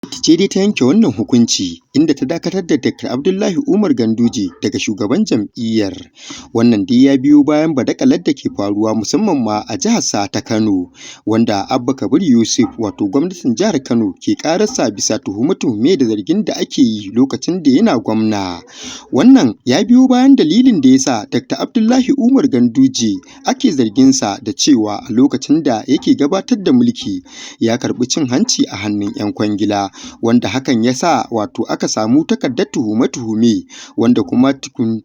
Ce dai ta yanke wannan hukunci, inda ta dakatar da Dr. Abdullahi Umar Ganduje daga shugaban jam'iyyar. Wannan dai ya biyo bayan badakalar da ke faruwa musamman ma a jiharsa ta Kano, wanda Abba Kabir Yusuf, wato gwamnatin jihar Kano, ke ƙararsa bisa tuhume-tuhume da zargin da ake yi lokacin da yana gwamna. Wannan ya biyo bayan dalilin da ya sa Dr. Abdullahi Umar Ganduje ake zarginsa da cewa a lokacin da yake gabatar da mulki ya karɓi cin hanci a hannun 'yan kwangila, wanda hakan ya sa wato aka samu takardar tuhume-tuhume, wanda kuma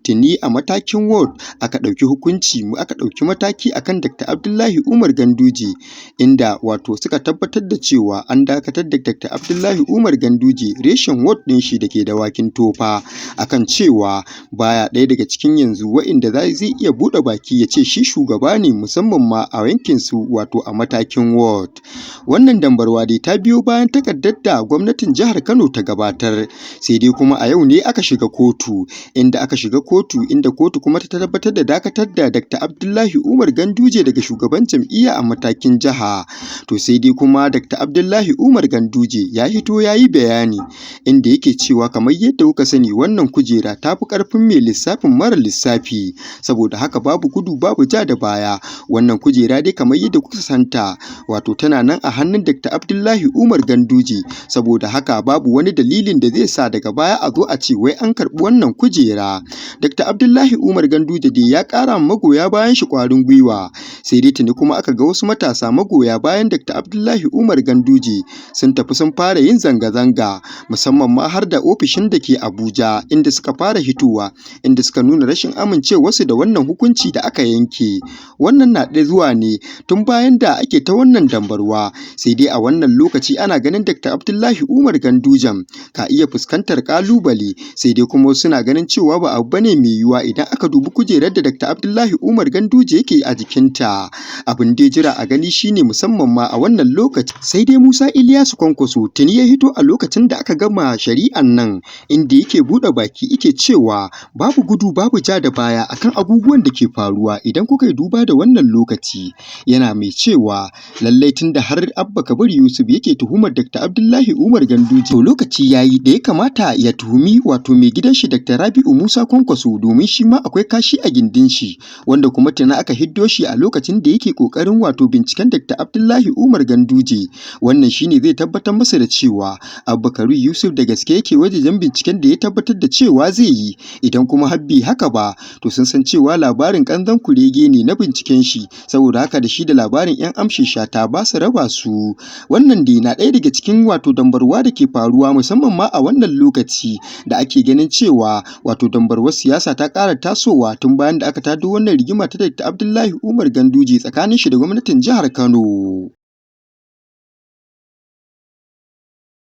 tuni a matakin ward aka ɗauki hukunci, aka ɗauki mataki akan Dr. Abdullahi Umar Ganduje, inda wato suka tabbatar da cewa an dakatar da Dr. Abdullahi Umar Ganduje reshen ward ɗin shi da ke Dawakin Tofa, akan cewa baya ɗaya daga cikin yanzu wa'inda zai iya buɗe baki ya ce shi shugaba ne, musamman ma a yankin su, wato a matakin ward. Wannan dambarwa dai ta biyo bayan takardar da gwamnatin jihar Kano ta gabatar, sai dai kuma a yau ne aka shiga kotu, inda kotu kuma ta tabbatar da dakatar da Dr. Abdullahi Umar Ganduje daga shugaban jam'iyya a matakin jiha. To sai dai kuma Dr. Abdullahi Umar Ganduje ya hito ya yi bayani, inda yake cewa kamar yadda kuka sani, wannan kujera ta fi ƙarfin mai lissafin mara lissafi, saboda haka babu gudu babu ja da baya. Wannan kujera dai, kamar yadda kuka santa, wato tana nan a hannun Dr. Abdullahi Umar Ganduje, saboda haka babu wani dalilin da zai sa daga baya a zo a ce wai an karɓi wannan kujera. Dr. Abdullahi Umar Ganduje dai ya ƙara magoya bayan shi ƙwarin gwiwa, sai dai tuni kuma aka ga wasu matasa magoya bayan Dr. Abdullahi Umar Ganduje sun tafi sun fara yin zanga-zanga, musamman ma har da ofishin da ke Abuja, inda suka fara hitowa, inda suka nuna rashin amincewarsu da wannan hukunci da aka yanke. Wannan na ɗaya zuwa ne tun bayan da ake ta wannan dambarwa, sai dai a wannan lokaci ana ganin Dr. Abdullahi Umar Gandujen ka iya fuskantar ƙalubale, sai dai kuma suna ganin cewa ba abu bane mai yiwuwa idan aka dubi kujerar da Dr. Abdullahi Umar Ganduje yake a jikinta. Abin dai jira a gani shine, musamman ma a wannan lokaci, sai dai Musa Iliyasu Kwankwaso tuni ya hito a lokacin da aka gama shari'an nan, inda yake buɗe baki yake cewa babu gudu babu ja da baya akan abubuwan da ke faruwa idan kuka yi duba da wannan lokaci. Yana mai cewa lallai tunda har Abba Kabir Yusuf yake tuhumar Dr. Abdullahi Umar Ganduje, to lokaci yayi da ya kamata ya tuhumi wato mai gidan shi Dr. Rabi'u Musa Kwankwaso, domin shi ma akwai kashi a gindin shi, wanda kuma tuni aka hiddo shi a lokacin da yake kokarin wato binciken Dr. Abdullahi Umar Ganduje. Wannan shine zai tabbatar masa da cewa Abba Kabir Yusuf da gaske yake wajejen binciken da ya tabbatar da cewa zai yi. Idan kuma har bai haka ba, to sun san cewa labarin ƙanzon kurege ne na binciken shi, saboda haka da shi da labarin 'yan amshin shata ba su raba su. Wannan dai na ɗaya daga cikin wato dambarwa da ke faruwa, musamman ma a wannan lokaci da ake ganin cewa wato dambarwar siyasa ta ƙara tasowa tun bayan da aka tado wannan rigima ta Dr. Abdullahi Umar Ganduje tsakanin shi da gwamnatin jihar Kano.